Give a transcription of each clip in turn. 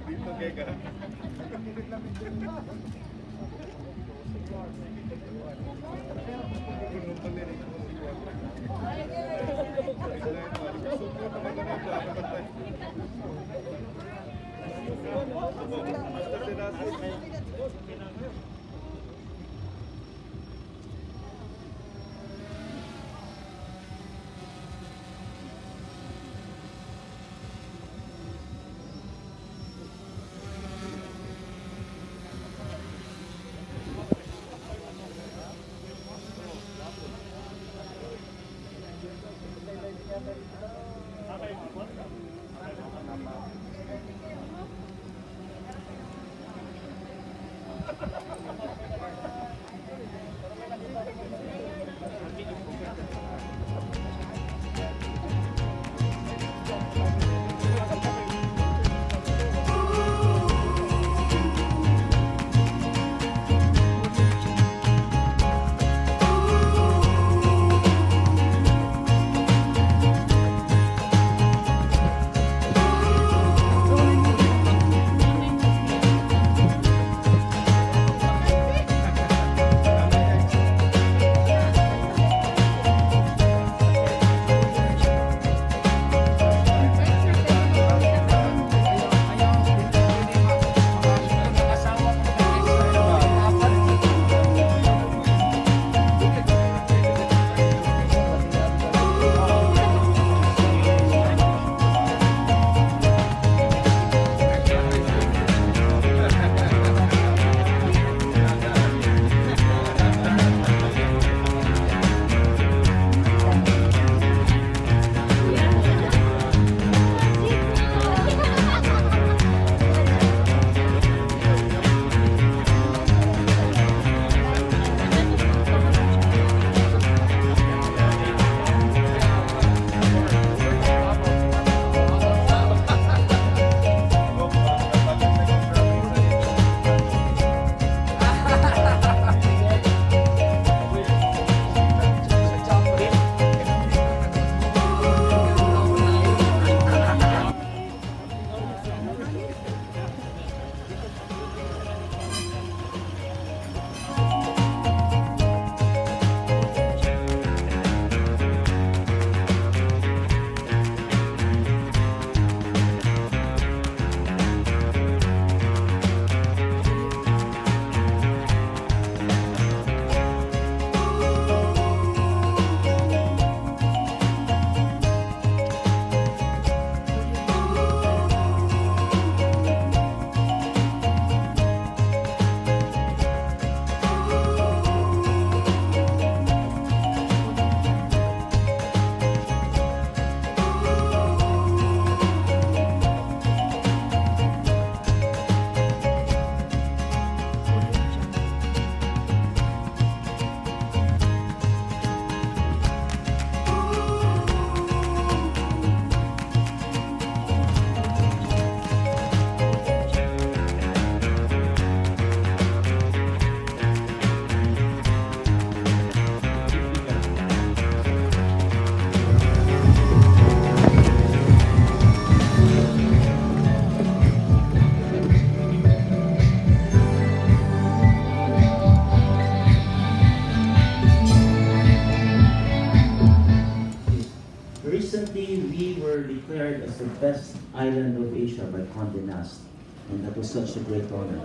Dito kay ka. Recently, we were declared as the best island of Asia by Condé Nast, and that was such a great honor.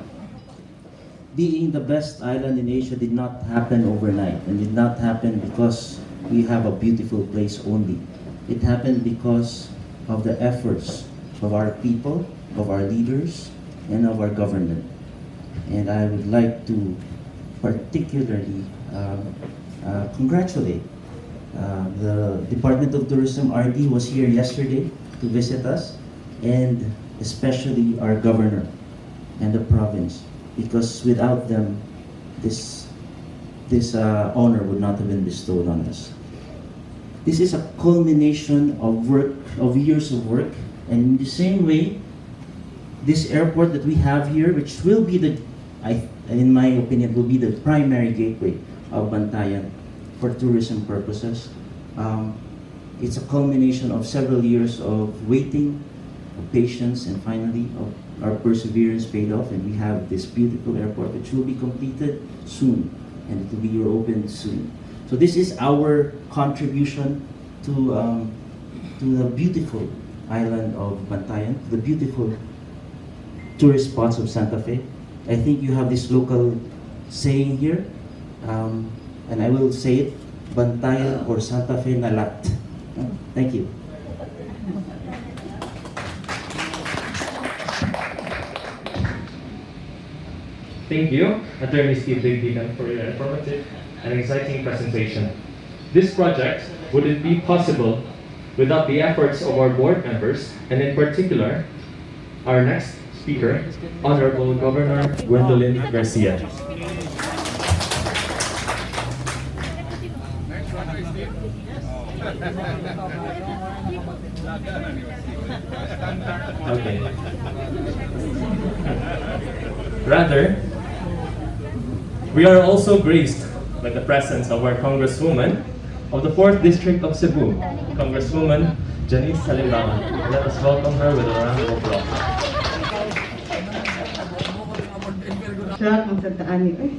Being the best island in Asia did not happen overnight, and did not happen because we have a beautiful place only. It happened because of the efforts of our people, of our leaders, and of our government. And I would like to particularly congratulate the Department of Tourism RD was here yesterday to visit us, and especially our governor and the province, because without them, this honor would not have been bestowed on us. This is a culmination of work, of years of work, and in the same way, this airport that we have here, which will be the, in my opinion, will be the primary gateway of Bantayan for tourism purposes. It's a culmination of several years of waiting, of patience, and finally of our perseverance paid off, and we have this beautiful airport which will be completed soon, and it will be opened soon. So this is our contribution to the beautiful island of Bantayan, to the beautiful tourist spots of Santa Fe. I think you have this local saying here, and I will say it, "Bantayan or Santa Fe nalat." Thank you. Thank you, Attorney Steve Digdigan, for your informative and exciting presentation. This project wouldn't be possible without the efforts of our board members, and in particular, our next speaker, Honorable Governor Gwendolyn Garcia. Okay. Rather, we are also graced by the presence of our Congresswoman of the 4th District of Cebu, Congresswoman Janice Salimbangon. Let us welcome her with a round of applause. Siya kung sa ani eh.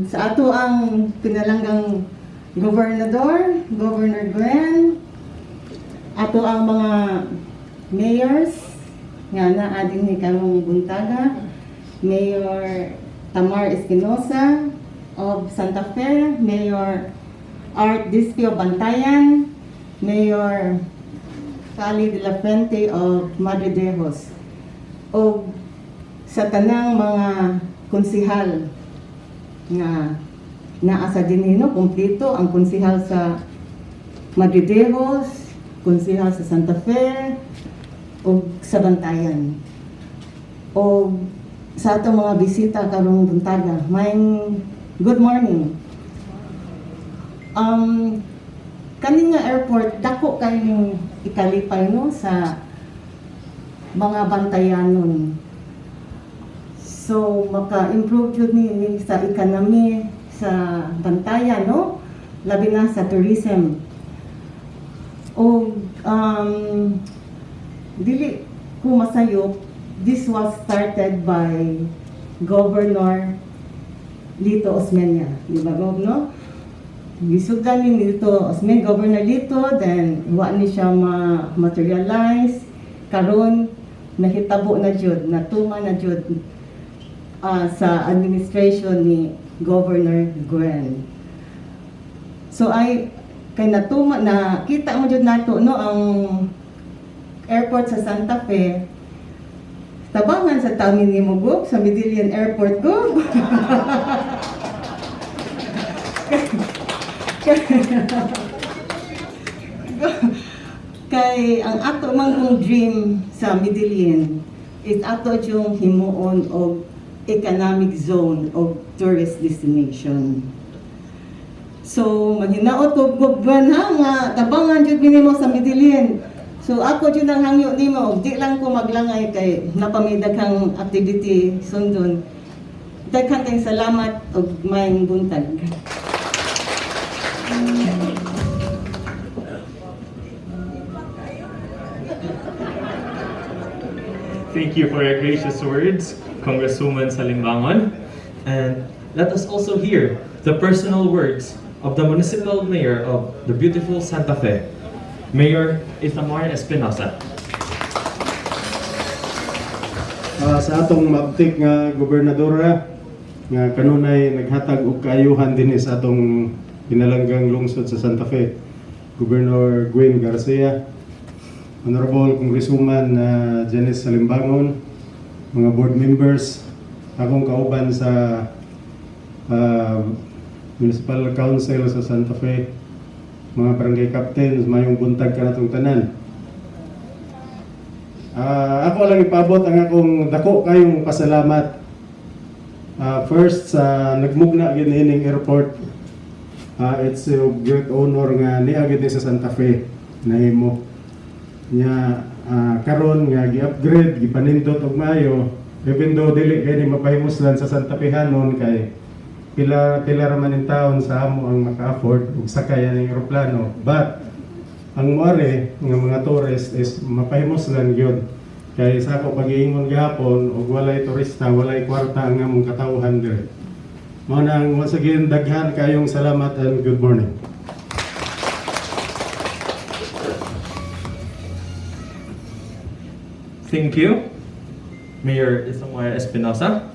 Sa ato ang pinalanggang gobernador, Governor Gwen, ato ang mga mayors nga naa dinhi karong buntaga, Mayor Tamar Espinosa of Santa Fe, Mayor Art Dispi of Bantayan, Mayor Kali de la Fuente of Madridejos, o sa tanang mga konsihal nga naa sa dinhi, no, kumpleto ang konsihal sa Madridejos, konsihal sa Santa Fe ug sa Bantayan. O sa atong mga bisita karong buntaga, maayong good morning. Kani nga airport, dako kayong ikalipay, no, sa mga Bantayanon. So maka-improve jud ni sa economy sa Bantayan, no? Labi na sa tourism. O dili ko masayop, this was started by Governor Lito Osmeña, di ba, Gov, no? Gisugdan ni Lito Osmeña, Governor Lito, then wa ni siya ma-materialize. Karon nahitabo na jud, natuman na jud sa administration ni Governor Gwen. So ay kay natuma na kita mo jud nato, no, ang airport sa Santa Fe. Tabangan sa tami ni mo, Gob, sa Medellin Airport, Gob. Kay ang ato man kong dream sa Medellin is ato yung himuon og economic zone o tourist destination. So maghinaot ko, Gobban, ha, nga tabangan jud nimo sa Medellin. So ako jud ang hangyo nimo, di lang ko maglangay kay napami daghang activity sundon. Daghan kayong salamat ug maayong buntag. Thank you for your gracious words, Congresswoman Salimbangon. And let us also hear the personal words of the municipal mayor of the beautiful Santa Fe, Mayor Ithamar Espinosa. Sa atong maabtik nga gobernadora nga kanunay naghatag og kaayuhan dinhi sa atong pinalanggang lungsod sa Santa Fe, Governor Gwen Garcia, Honorable Congresswoman Janice Salimbangon, mga board members, akong kauban sa Municipal Council sa Santa Fe, mga barangay captains, mayong buntag kanatong tanan. Ako lang ipabot ang akong dako kayong pasalamat. First sa nagmugna gid ining airport. It's a great honor nga nia gid ni sa Santa Fe nahimo. Nya karon nga gi-upgrade, gipanindot og maayo, even though dili kay ni mapahimuslan sa Santa Fehanon kay Pila pila ra man in taon sa amo ang maka-afford og sakay aning eroplano. But ang muari nga mga tourist is mapahimuslan gyud. Kay sa ako pag-iingon gahapon og walay turista, walay kwarta ang among katawhan dire. Mao nang once again, daghan kayong salamat and good morning. Thank you, Mayor Isamaya Espinosa.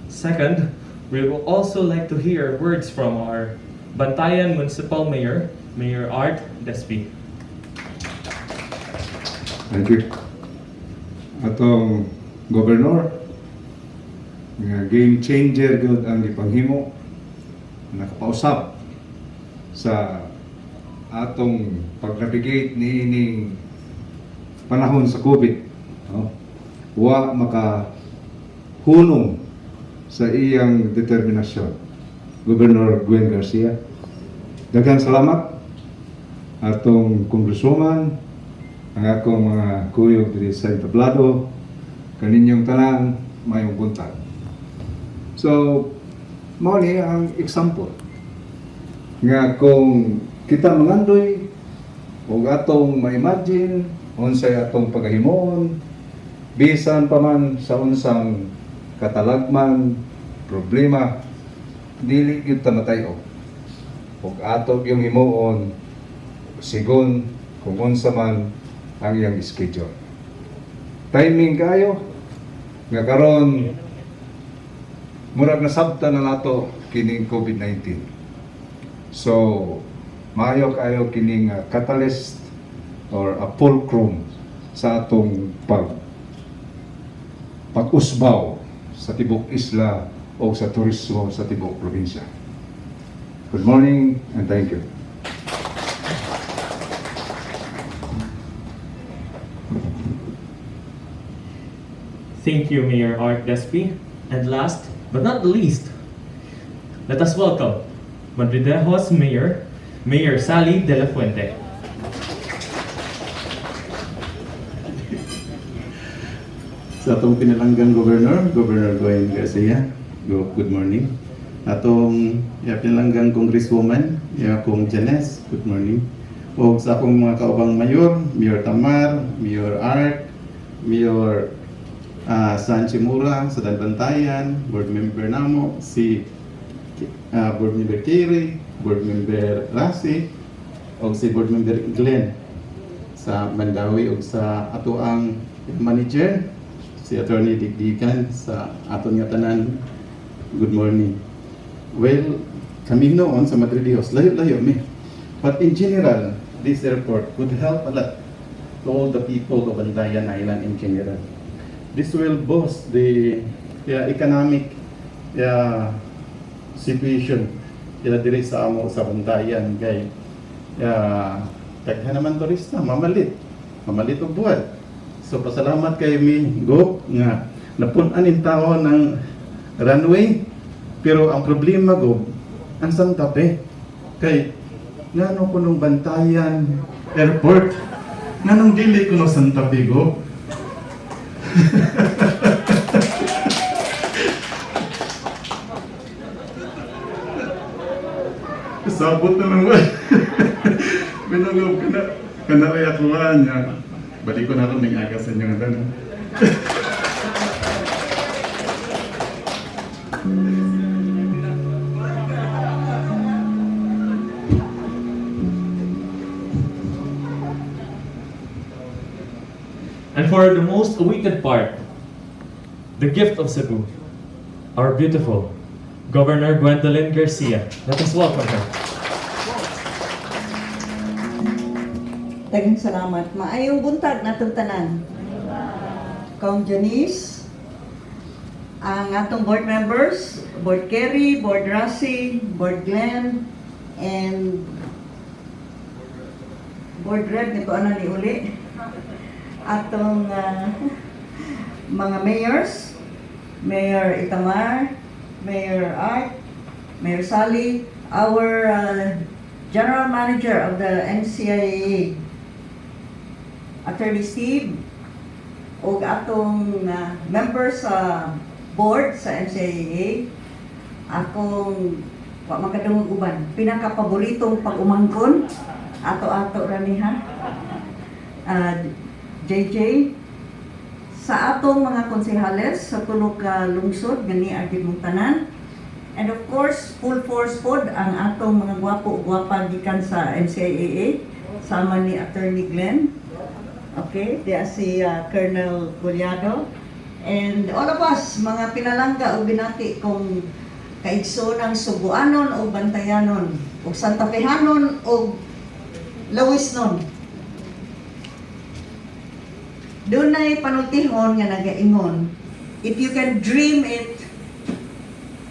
Second, we will also like to hear words from our Bantayan Municipal Mayor, Mayor Art Despi. Thank you. Atong governor, nga game changer gyud ang gipanghimo, nakapausap sa atong pag-navigate niining panahon sa COVID. No? Wa maka hunong sa iyang determinasyon. Governor Gwen Garcia, daghang salamat. Atong congresswoman, ang akong mga kuyog diri sa entablado, kaninyong tanan, mayong buntag. So, mao ni ang example nga kung kita mangandoy ug atong ma-imagine unsay atong pagahimon bisan pa man sa unsang katalagman, problema, dili gyud ta matay-og ug ato yung himuon sigon kung unsa man ang iyang schedule. Timing kayo nga karon murag nasabta na nato kining COVID-19. So, maayo kayo kining catalyst or a fulcrum sa atong pag-usbaw sa tibok isla o sa turismo sa tibok probinsya. Good morning and thank you. Thank you, Mayor Art Despi. And last but not the least, let us welcome Madridejos Mayor, Mayor Sally De La Fuente. Sa atong pinalanggang governor, Governor Gwen Garcia, good morning. Atong ya, pinalanggang congresswoman, ya, kong Janice, good morning. O sa akong mga kaubang mayor, Mayor Tamar, Mayor Art, Mayor Sanchi Mura sa Daanbantayan, board member namo, si board member Kiri, board member Rasi, o si board member Glenn sa Mandawi, ug sa atoang manager si Attorney Digdigan, sa aton nga tanan, good morning. Well, kami noon sa Madridejos, layo-layo mi, but in general this airport would help a lot to all the people of Bantayan Island in general. This will boost the, yeah, economic, yeah, situation, yeah, diri sa amo sa Bantayan kay, yeah, daghan naman turista mamalit mamalit og buhat. So pasalamat kay mi, Go, nga napun-an in tao ng runway, pero ang problema, Go, ang Santa Fe, kay ngano kunong Bantayan Airport, nganong dili kuno Santa Fe, Go? Sabot na lang ba? Binulog ka na. Kanari ako niya. Balik ko na rin ng aga sa inyo nga tanan. And for the most awaited part, the gift of Cebu, our beautiful Governor Gwendolyn Garcia. Let us welcome her. Daghang salamat. Maayong buntag natong tanan. Kong Janice, ang atong board members, Board Kerry, Board Rossi, Board Glenn, and Board Red, nito ano ni uli. Atong mga mayors, Mayor Itamar, Mayor Art, Mayor Sally, our General Manager of the MCIAA, Attorney Steve, ug atong member sa board sa MCIAA, Akong wa makadungog uban. Pinakapaboritong pag-umangkon ato-ato ra ni ha. JJ, sa atong mga konsehales sa tulo ka lungsod nga niari mong tanan. And of course, full force pod ang atong mga gwapo ug gwapa gikan sa MCIAA sama ni Attorney Glenn. Okay, diya si Colonel Collado. And all of us, mga pinalangga o binati kong kaigsoonang Subuanon o Bantayanon, o Santa Fehanon o Lawisnon. Dunay panultihon nga nagaingon, "If you can dream it,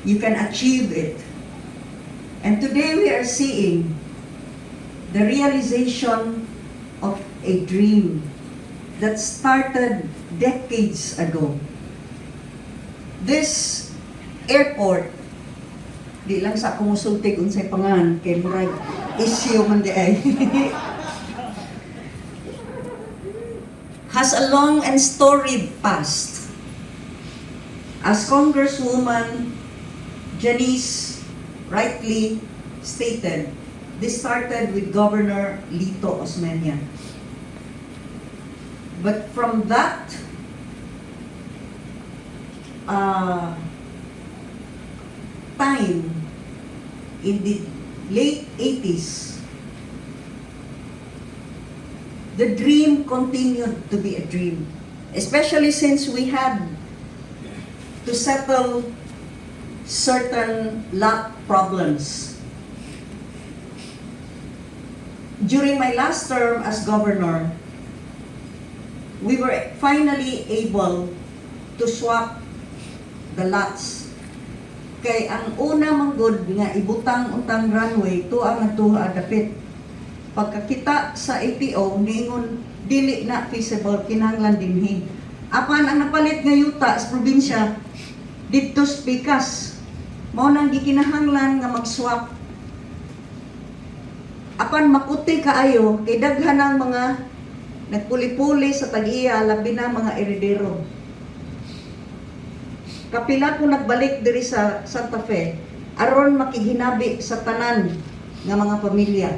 you can achieve it." And today we are seeing the realization of a dream that started decades ago. This airport, di lang sa akong musultig unsay pangan kay murag issue man di ay, has a long and storied past. As Congresswoman Janice rightly stated, this started with Governor Lito Osmeña. But from that time, in the late 80s, the dream continued to be a dream, especially since we had to settle certain lot problems. During my last term as governor, we were finally able to swap the lots. Kay ang una man gud nga ibutang untang runway to ang nagtuha dapit. Pagkakita sa ATO, niingon dili na feasible, kinahanglan dinhi. Apan ang napalit nga yuta sa probinsya didto sa pikas. Mao nang gikinahanglan nga mag-swap. Apan makuti kaayo kay daghan ang mga nagpuli-puli sa tag-iya, labi na mga eredero. Kapila ko nagbalik diri sa Santa Fe aron makighinabi sa tanan nga mga pamilya.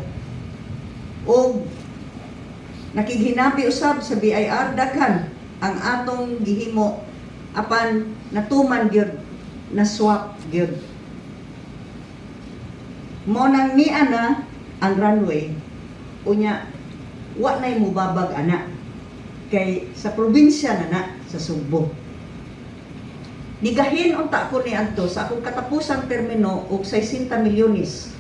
Og nakighinabi usab sa BIR, daghan ang atong gihimo apan natuman gyud, na swap gyud. Mo nang niya na ang runway, unya wa nay mubabag ana kay sa probinsya na na sa Sugbo. Nigahin unta ko ni adto sa akong katapusang termino og 60 milyones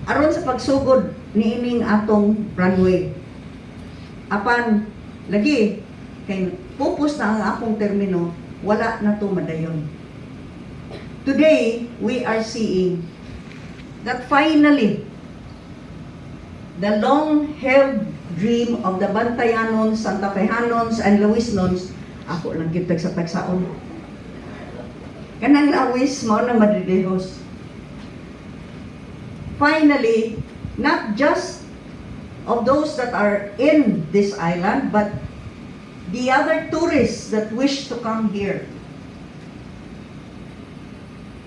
aron sa pagsugod niining atong runway. Apan lagi kay pupos na ang akong termino, wala na to madayon. Today, we are seeing that finally the long-held dream of the Bantayanons, Santa Fehanons, and Lawisnons, ako lang kitag sa tagsaon. Kanang Lawis, mao na Madridejos. Finally, not just of those that are in this island, but the other tourists that wish to come here.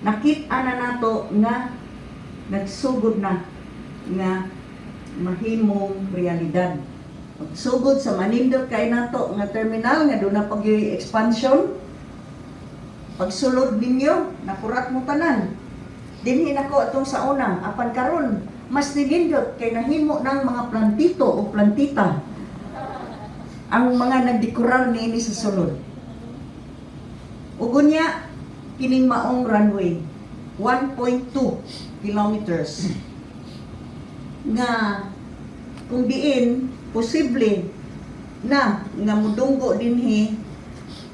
Nakita na nato nga nagsugod na nga mahimong realidad. Pagsugod sa manindot kay nato nga terminal nga duna pag expansion. Pagsulod ninyo, nakurat mo tanan. Dinhi nako atong sa una, apan karon mas ninindot kay nahimo ng mga plantito o plantita ang mga nagdekorar niini sa sulod. Ug unya kining maong runway, 1.2 kilometers nga kung diin posible na nga mudunggo dinhi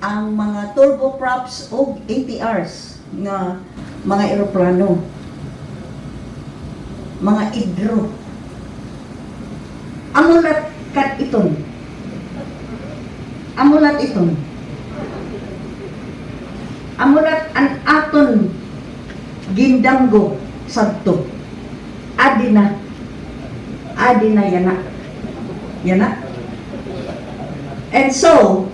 ang mga turboprops o ATRs nga mga eroplano, mga idro. Amulat kat iton, amulat iton, amulat ang aton gindamgo sadto. Adi na, adi na yana yana. And so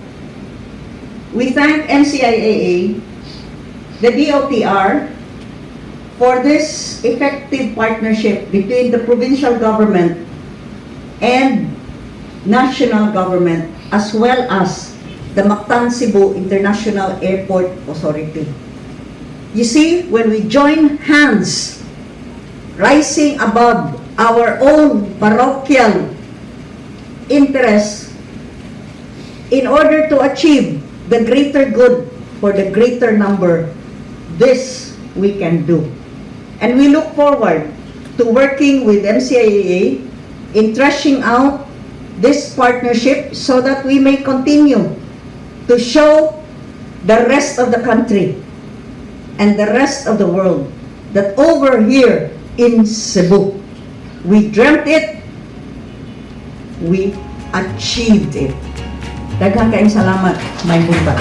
we thank MCIAA, the DOTR, for this effective partnership between the provincial government and national government, as well as the Mactan Cebu International Airport Authority. You see, when we join hands, rising above our own parochial interests in order to achieve the greater good for the greater number, this we can do. And we look forward to working with MCIAA in threshing out this partnership so that we may continue to show the rest of the country and the rest of the world that over here in Cebu, we dreamt it, we achieved it. Daghang kaayong salamat, maayong buntag.